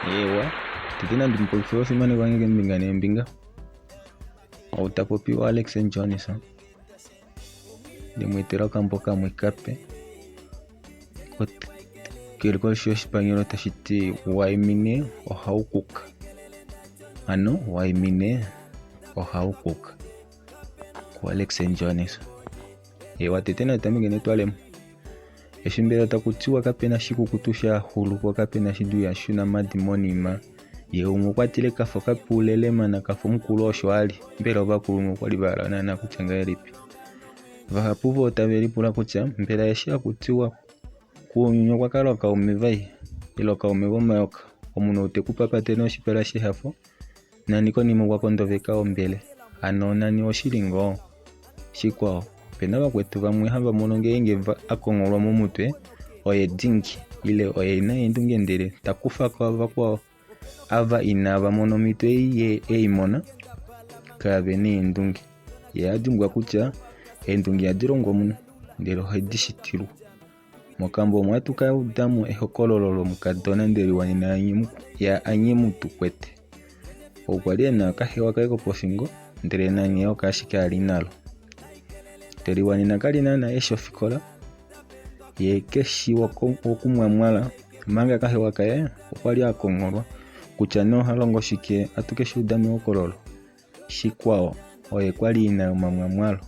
Eewa, tete nandi mu popife ofimanekwa nge keembinga neembinga. Ou ta popi oAlex Jones. Nde mu etela okambo kamwe kape keli koshi yoshipanyolo tashi ti waimine ohaukuka. Ano waimine ohaukuka kuAlex Jones. Eewa tete nandi tameke netwalemo. Eshi mbela taku tiwa kape na shikukutu sha xulu po kape na shidu ya shuna madi monima, ye umwe okwa tile kafo kape ulelema nakafo mukulu osho a li. Mbela ovakulunhu okwa li va hala naanaa kutya ngahelipi? Vahapu vo tave lipula kutya mbela eshi haku tiwa kuunyuni okwa kala okaume vai ile okaume vomayoka, omunhu ou te ku papatele noshipala shehafo Nani konima okwa kondoveka ombele. Hano nani oshili ngoo? Shikwao, opena vakwetu vamwe hava mono ngeenge a kongholwa momutwe oye dingi ile oye ena eendunge ndele ta kufa ko vakwao ava inava mona omhito ei ye ei mona kave na eendunge. Ye a dimbwa kutya eendunge ihadi longwa omunhu ndele ohadi shitilwa. Mokambo omo ohatu ka uda mo ehokololo lomukadona Ndeliwanena yaAnyemutukwete. Ou kwa li e na okahewa kaye kopofingo ndele nanye oko ashike a li nalo. Ndeliwanena ka li naana eshi ofikola ye keshi okumwamwala omanga kahewa kaye okwa li a kongholwa kutya nee oha longo shike ohatu ke shi uda mehokololo. Shikwao oye kwa li ina yomamwamwalo.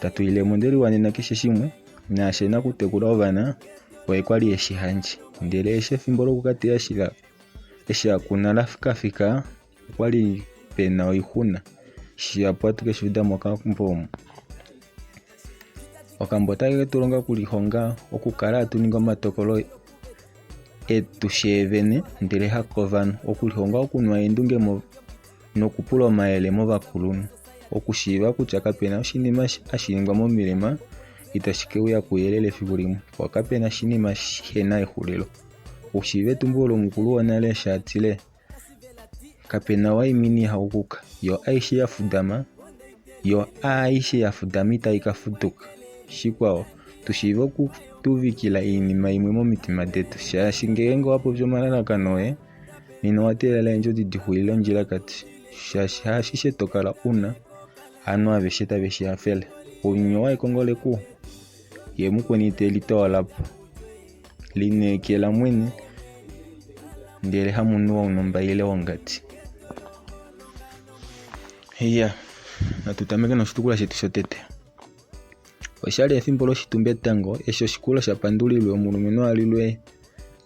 Ta tulile mo Ndeliwanena keshe shimwe naashi e na okutekula ovana oye kwa li eshi handje. Ndele eshi efimbo loku ka teya eshi a kuna la ka fika okwa li pe na oixuna. Shihapu ohatu ke shi uda mokambo omu. Okambo otake ke tu longa okulihonga okukala hatu ningi omatokolo etu fyee vene ndele hakovanhu. Okulihonga okunwa eendunge nokupula omayele movakulunhu. Okushiiva kutya kape na oshinima hashi ningwa momilema itashi ke uya pouyelele efiku limwe, po kape na oshinima shihe na exulilo. Okushiiva etumbulo lomukulu wonale eshi a tile, Kape na waimini ihaukuka, yo aishe ya fudama, yo aishe ya fudama itai ka fuduka. Shikwao, tu shiive okutuvikila oinima imwe momitima detu, shaashi ngeenge owa popi omalalakano oye, nena owa teelela eendjodi di xulile ondjilakati, shaashi haashishe to kala u na, haanhu aveshe tave shi hafele. Ounyuni owa ekongo lekuwo, ye mukweni te litoola po. Lineekela mwene, ndele hamunhu wonhumba ile wongadi. Iya, natu tameke noshitukulwa shetu shotete. Oshali efimbo loshitumbetango eshi oshikulo sha pandulilwe omulumenhu a lilwe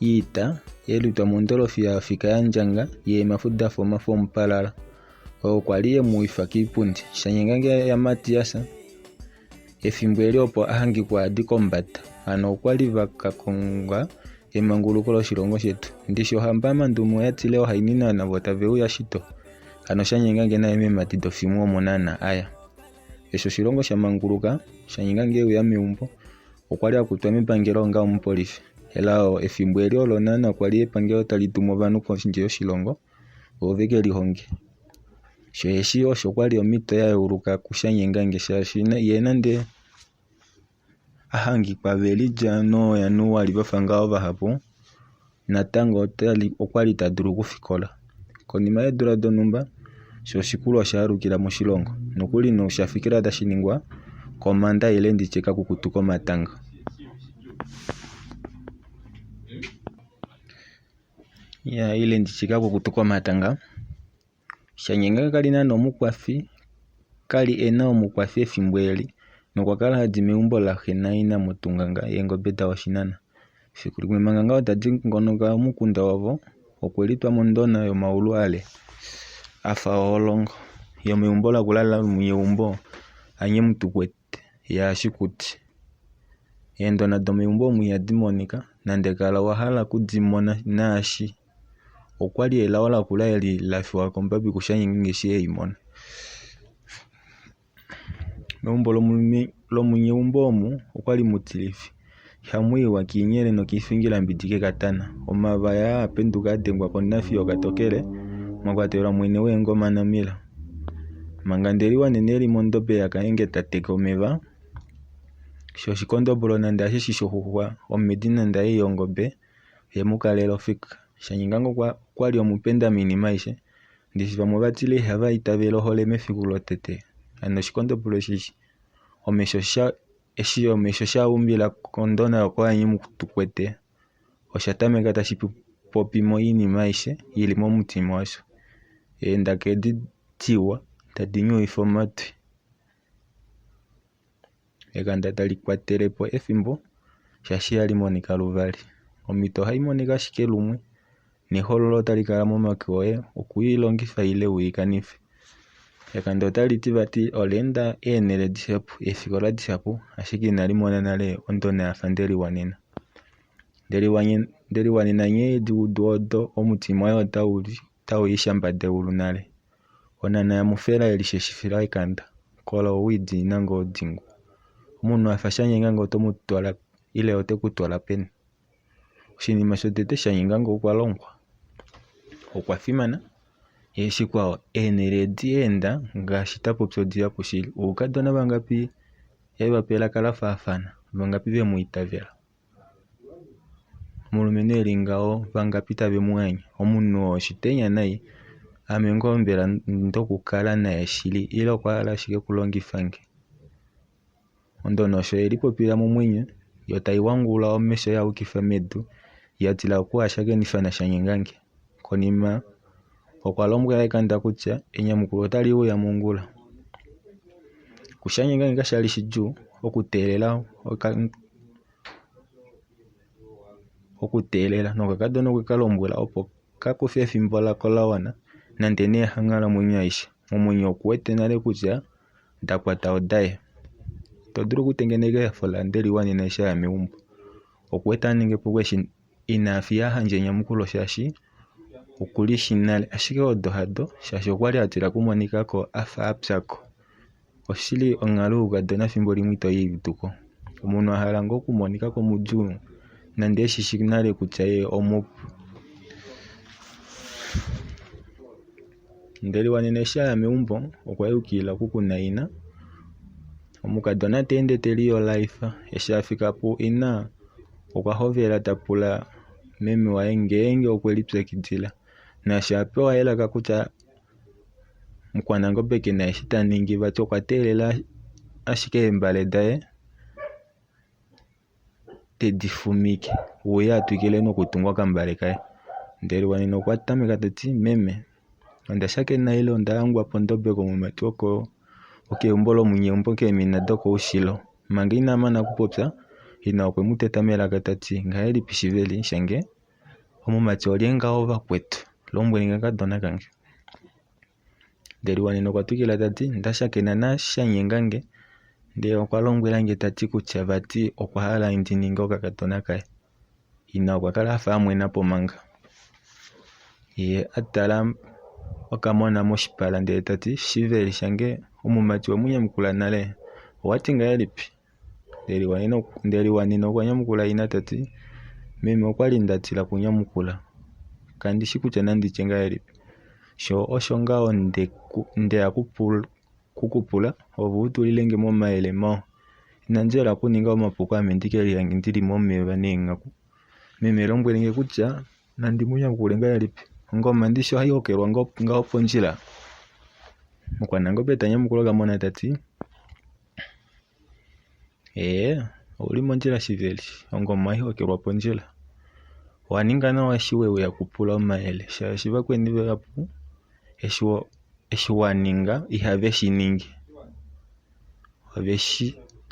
iita ye litwa mondolofi ya fika ya ndjanga yeemafu da fa omafo omupalala. Oyo kwa li ye mu wifa kiipundi. Shanyengange yaMatias efimbo eli opo a hangikwa a di kombada. Hano okwa li va ka konga emanguluko loshilongo shetu. Ndishi ohamba Mandume oya tile oohainina navo tave uya shito. Hano Shanyengange naye meemhati dofimwe omo naana a ya. Eshi oshilongo sha manguluka, Shanyengange e uya meumbo, okwa li a kutwa mepangelo onga omupolifi. Helao efimbo eli olo naana kwa li epangelo tali tumu ovanhu kondje yoshilongo vo ve ke lihonge. Sho eshi osho kwa li omhito ya yeuluka kuShanyengange shaashi ye nande a hangikwa ve lilya nooJanuali vafa ngaho vahapu, natango okwa li ta dulu okufikola. Konima yeedula donhumba, sho oshikulo osha alukila moshilongo, nokuli nosha fikila tashi ningwa komanda ile nditye kakukutu komatanga. Ile nditye kakukutu komatanga. Shanyenga kali naana omukwafi, kali ena omukwafi efimbo eli nokwa kala hadi meumbo laxe naina moTunganga yeengobe daOshinana. Efiku limwe manga ngaho ta dingonoka omukunda wavo okwe litwa mondona yomaulu ale afa oholongo yomeumbo lakula lomunyeumbo Anyemutukwete yaAshikuti. Eendona domeumbo omu ihadi monika nande kala wa hala okudi mona naashi. Okwa li elao lakula eli la fiwa kombabi kuShanyenga eshi e i mona. Meumbo lomunyeumbo omu okwa li mutilifi. Ihamu iwa kiinyele nokiifingilambidi kekatana. Omavaya aa penduka a dengwa konafi yokatokele mwa kwatelwa mwene weengoma Namila. Manga Ndeliwanene e li mondobe yaKahenge ta teke omeva, sho oshikondobolo nande hasheshi shoxuxwa omhedi nande ei yongobe ye mu kalela ofika. Shanyengange okwa li omupenda moinima aishe. Ndishi vamwe ova tile ihava itavele ohole mefiku lotete. Hano oshikondobolo eshi omesho eshi omesho sha umbila kondona yokoanyi mutukwete osha tameka tashi popi moinima aishe ili momutima washo. Eendaka edi diwa tadi nyuwifa omatwi. Ekanda tali kwatele po efimbo shaashi ihali monika luvali. Omhito ohai monika ashike lumwe nehoololo otali kala momake oye okuilongifa ile uikanife. Ekanda otali ti vati ola enda eenhele dihapu, eefikola dihapu ashike inali mona nale ondona yafa Ndeliwanena. Ndeliwanena nghee edi udu odo omutima waye otau i shambadeulu nale. Onhana yamufela elisheshifila ekanda, kola owiidiinina ngoo odingu. Omunhu afa Shanyengange oto mu twala ile ote ku twala peni? Oshinima shotete Shanyengange okwa longwa, okwa fimana yee shikwao eenhele edi enda ngaashi ta popi odihapu shili. Oukadona vangapi eva pa elaka la faafana? Vangapi ve mu itavela? Omulumenhu eli ngaho vangapi tave mu anye? Omunhu oo oshitenya nai ame ngoo mbela ndokukala naye shili ile okwa hala ashike okulongifa nge? Ondona osho ye lipopila momwenyo yo tai wangula omesho ya yukifa medu ya tila okuhashakenifa naShanyengange. Konima okwa lombwela Ekanda kutya enyamukulo otali uya mongula. KuShanyengange kasha li shidjuu okuteelela okuteelela nokakadona okwe ka lombwela opo ka kufe efimbo lako la wana nande nee hanghalamwenyo aishe. Momwenyo oku wete nale kutya dakwata odaye. Ito dulu okutengeneka ehafo laNdeliwanena eshi aya meumbo. Oku wete a ninga epuko eshi ina fiya a yandja enyamukulo shaashi okuli shi nale. Ashike odo hado shaashi okwali a tila okumonika ko afa a pyako. Oshili onghalo youkadona fimbo limwe ito i uduko. Omunhu a hala ngoo okumonika komudjuu nande eshi shi nale kutya ye omupu. Ndeliwanena eshi aya meumbo okwa yukilila kukunaina. Omukadona ta ende te liyolaifa. Eshi a fika pu ina okwa hovela ta pula meme waye ngeenge okwe lipyakidila. Naashi a pewa elaka kutya Mukwanangobe ke na eshi ta ningi vati okwa teelela ashike eembale daye tedi fumike uye a twikile nokutunga okambale kaye. Ndeliwanena okwa tameka ta ti meme onda shakena ile onda hangwa pondobe komumati wokeumbo lomunyeumbo keemina dokoushilo. Manga ina mana okupopya ina okwe mu teta melaka ta ti ngahelipi shiveli shange omumati olye ngaho vakwetu lombwele nge kadona kange. Ndeliwanena okwa twikila ta ti nda shakena naShanyengange ndee okwa lombwela nge ta ti kutya vati okwa hala ndi ninge okakadona kaye. Ina okwa kala afa a mwena po manga ye a tala okamona moshipala ndele ta ti shiveli shange omumati owe mu nyamukula nale owa ti ngahelipi? Ndeliwanena okwa nyamukula ina ta ti meme okwa li nda tila okunyamukula kandi shi kutya nandi tye ngahelipi. Sho osho ngaho ndeya kukupula ove u tulile nge momayele mawa. Inandi hala okuninga omapuko ame ndike lihange ndili momeva neenghaku. Meme lombwele nge kutya nandi mu nyamukule ngahelipi. Ongoma ndishi ohai hokelwa ngaho pondjila? Mukwanangobe ta nyamukula okamona ta ti Ee, ouli mondjila shiveli, ongoma ohai hokelwa pondjila. Owa ninga nawa eshi we uya okupula omayele shaashi vakweni vahapu eshi wa ninga ihave shi ningi.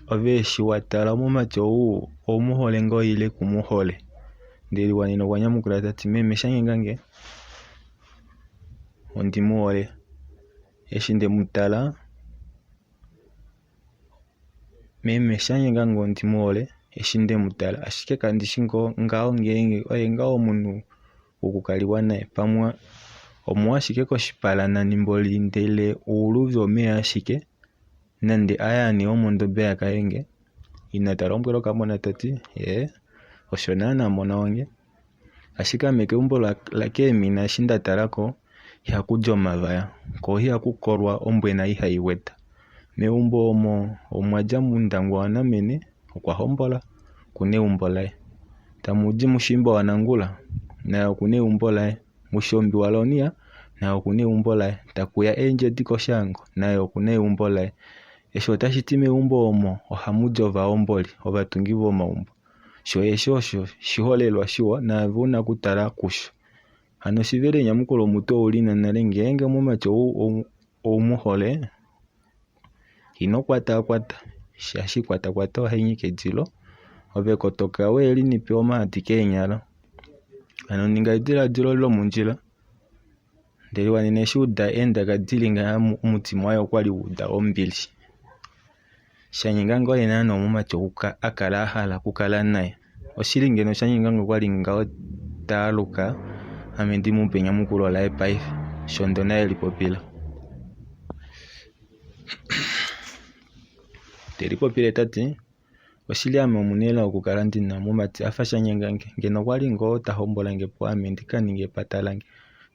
Ove eshi wa tala omumati ou owu mu hole ngoo ile ku mu hole? Ndeliwanena okwa nyamukula ta ti meme Shanyengange ondi mu hole. Eshi nde mu tala Meme Shanyengange ondi mu hole eshi nde mu tala, ashike kandi shi ngaho ngeenge oye ngaho omunhu wokukaliwa naye. Pamwe omuwa ashike koshipala nani mboli ndele ouluvi omeva ashike nande aya nee womondobe yaKahenge. Ina ta lombwele okamona ta ti, ee osho naana mona wange. Ashike ame keumbo lakeemina eshi nda tala ko ihaku di omavaya ko ihaku kolwa ombwena ihai weda. Meumbo omo omwa dja Mundangwa waNamene okwa hombola okuna eumbo laye. Tamu di Mushimba waNangula. naye oku na eumbo laye. Mushombi waLonia naye oku na eumbo laye. Taku ya Eendjedi kOshaango naye oku na eumbo laye. Eshi otashi ti meumbo omo ohamu di ovahomboli, ovatungi vomaumbo. Sho eshi osho oshiholelwa shiwa naave u na okutala kusho. Hano oshiveli enyamukulo mutu ou li na nale ngeenge omumati ou ou mu hole ino kwataakwata shaashi kwatakwata ohai nyika edilo ove kotoka we linipe omaadi keenyala. Hano ninga ediladilo lomondjila ndele wanena eshi uda eendaka dili ngaha omutima waye okwali wa uda ombili. Shanyengange oye naana omumati a kala a hala okukala naye. Oshili ngeno Shanyengange okwali ngaho ta aluka ame ndi mu pe enyamukulo laye paife, Shondona e lipopila. Te lipopile ta ti, Oshili ame omunelao okukala ndi na omumati a fa Shanyengange. Ngeno okwali ngoo ta hombola nge po ame ndi ka ninge epata lange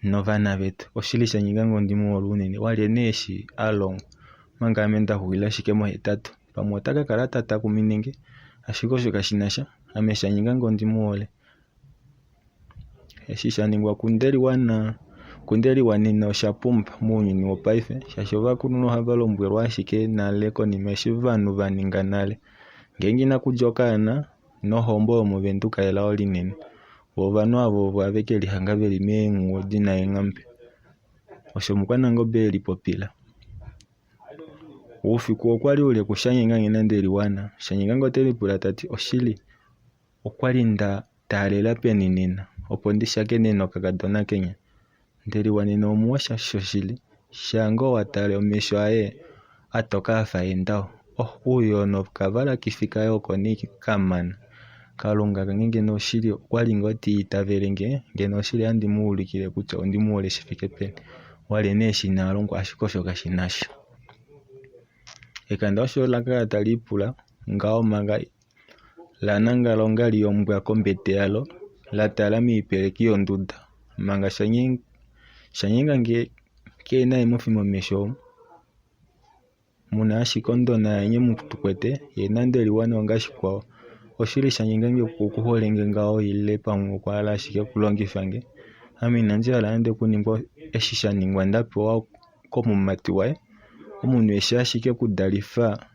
novana vetu. Oshili Shanyengange ondi mu hole unene. Walye nee eshi a longwa omanga ame nda xulila ashike mohetatu. Pamwe ota ka kala ta takumine nge, ashike osho kashi na sha. Ame Shanyengange ondi mu hole. Eshi sha ningwa kuNdeliwanena osha pumba mounyuni wopaife, shaashi ovakulunhu ohava lombwelwa ashike nale konima eshi ovanhu va ninga nale. Ngeenge inaku dja okaana nohombo yomOvenduka elao linene. Vo ovanhu ava ovo have ke lihanga ve li meenghuwo di na eenghambe. Osho Mukwanangobe e lipopila. Oufiku okwa li ule kuShanyengange naNdeliwana. Shanyengange ote lipula ta ti, Oshili, okwa li nda taalela peni nena opo ndi shakene nokakadona kenya? Ndeliwanena omuwa shoshili, shaa ngoo wa tale omesho aye a toka a fa eendao. Oh, uyo nokavalakifi kaye oko nee kamana. Kalunga kange ngeno oshili okwa li ngoo ta itavele nge, ngeno oshili ohandi mu ulikile kutya ondi mu hole shi fike peni. Walye nee eshi ina longwa ashike osho kashi na sha. Ekanda osho la kala tali ipula ngaho manga la nangala ongali yombwa kombete yalo, la tala moipeleki yonduda manga Shanyengange kehe na eemofi momesho omu. Mu na ashike ondona yanye mu tukwete ye nande liwa nee ongashikwao. Oshili Shanyengange oku hole nge ngaho ile pamwe okwa hala ashike okulongifa nge. Ame inandi hala nande okuningwa eshi sha ningwa nda pewa komumati waye. Omunhu eshi ashike okudalifa,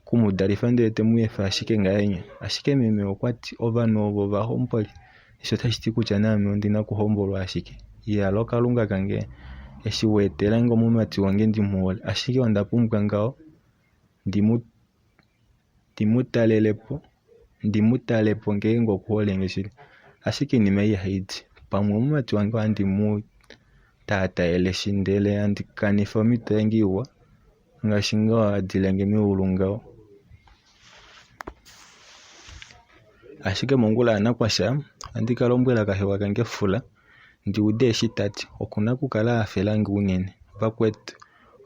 okumudalifa ndele te mu efa ashike ngahenya. Ashike meme okwa ti ovanhu ovo ovahomboli, eshi otashi ti kutya naame ondi na okuhombolwa ashike. Iyalo Kalunga kange eshi wa etela nge omumati wange ndi mu hole, ashike onda pumbwa ngaho ndi mu ndi mu talele po, ndi mu tale po ngeenge oku hole nge shili. Ashike oinima ei ihai di. Pamwe omumati wange ohandi mu taataele shi ndele handi kanifa omhito yange iwa ngaashi ngoo a dile nge meulu ngaho. Ashike mongula yanakwasha ohandi ka lombwela kahewa kange Fula ndi ude eshi ta ti. Oku na okukala a hafela nge unene. Vakwetu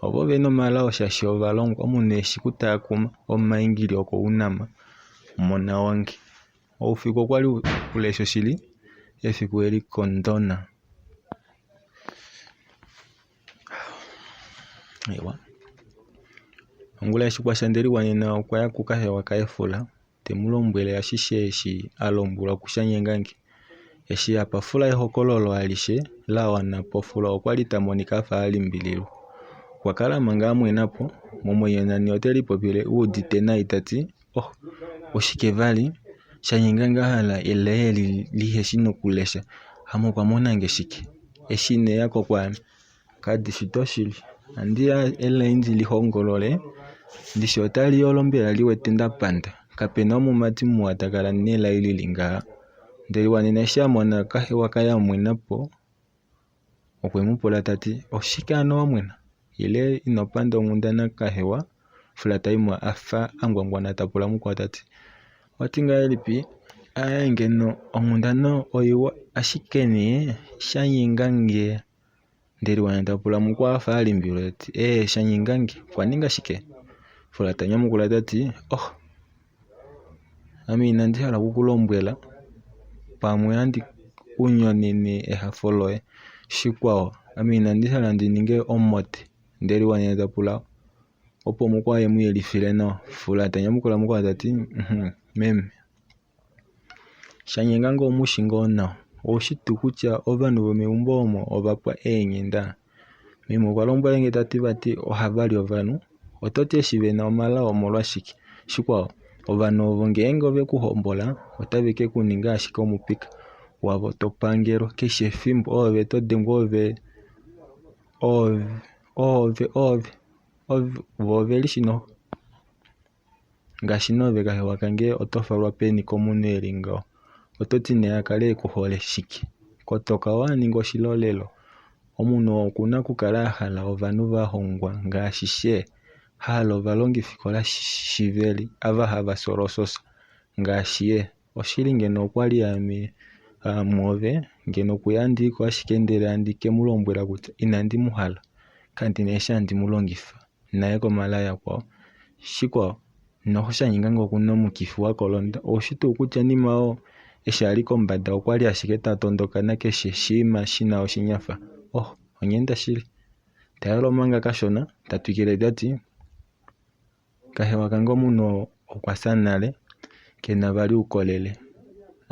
ovo ve na omalao shaashi ova longwa. Omunhu eshi kutaakuma omaingili okoUNAM mona wange. Oufiku okwa li ule shoshili efiku eli kOndona. Ewa. Ongula eshi kwasha Ndeliwanena okwa ya kukahewa kaye Fula te mu lombwele ashishe eshi a lombwelwa kuShanyengange. Eshi a pa Fula ehokololo alishe la wana po Fula okwa li ta monika a fa a limbililwa. Okwa kala manga a mwena po, momwenyo nani ote lipopile u udite nai ta ti, Oh, oshike vali Shanyengange a hala elai eli liheshi nokulesha? Ame okwa mona nge shike eshi ine ya ko kwaame? Kadi shi doshili. Ohandi ya elai ndi lihongolole, ndishi otali yolo mbela li wete nda panda. Kape na omumati muwa ta kala nelai li li ngaha. Ndeliwanena eshi a mona kahewa kaye a mwena po, okwe mu pula ta ti, Oshike hano wa mwena? Ile ino panda onghundana kahewa? Fulataimwa a fa a ngwangwana ta pula mukwao ta ti, Owa ti ngahelipi? Aaye ngeno onghundana oiwa, ashike nee sha nyenga nge. Ndeliwana ta pula mukwao a fa a limbililwa ta ti, Ee, sha nyenga nge. Okwa ninga shike? Fula ta nyamukula ta ti, Oh, ame inandi hala oku ku lombwela, pamwe handi ku nyonene ehafo loye. Shikwao, ame inandi hala ndi ninge omote. Ndeliwana ta pula opo mukwao e mu yelifile nawa. Fula ta nyamukula mukwao ta ti, Meme. Shanyenga omu shi ngoo nawa? Oushi tuu kutya ovanhu vomeumbo omo ova pwa eenyenda? Meme okwa lombwela nge tati vati ohava li ovanhu. Oto ti eshi ve na omalao omolwashike? Shikwao, ovanhu ovo ngeenge ove ku hombola otave ke ku ninga ashike omupika wavo to pangelwa keshe efimbo oove to dengwa oove oove oove vo ovelishi noho ngaashi noove kahewa kange oto falwa peni komunhu eli ngaho oto ti nee akale ekuhole shike kotoka waa ninge oshilolelo omunhu oku na okukala a hala ovanhu va hongwa ngaashi xe hala ovalongifikola shiveli ava hava solososa ngaashi ye oshili ngeno okwali ame mwoove ngeno kuye handi yiko ashike ndele handi ke mu lombwela kutya inandi mu hala kandi na eshi handi mu longifa naye komalai akwao shikwao noho shanyenga ngee okuna omukifi wakolonda oushi tuu kutya nima oo eshi ali kombada okwali ashike ta tondoka nakeshe shiima shina oshinyafa oh onghenda shili tayolo omanga kashona ta twikile tati kahewa kange omunhu oo okwa fya nale kena vali oukolele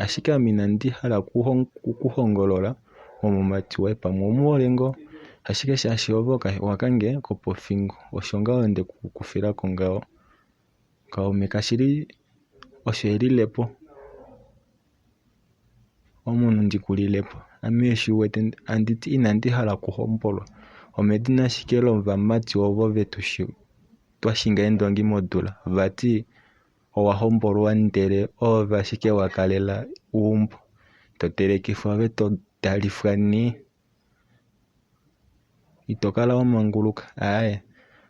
ashike ame inandi hala okuhongolola omumati woye pamwe omuhole ngoo ashike shaashi ove okahewa kange kopofingo osho ngaho nde ku kufilako ngaho kaume kashili osho elilepo omunhu ndikulilepo ame eshi uwete anditi inandi hala okuhombolwa omedina ashike lovamati ovo vetushi twashinga eendongi modula vati owa hombolwa ndele oove ashike wa kalela eumbo to telekifwa ove to dalifwa nee ito kala wa manguluka aaye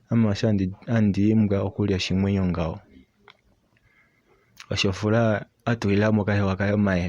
ame osho handi imbwa okulya oshimwenyo ngaho osho fula a tulilamo kahewa kaye omayele.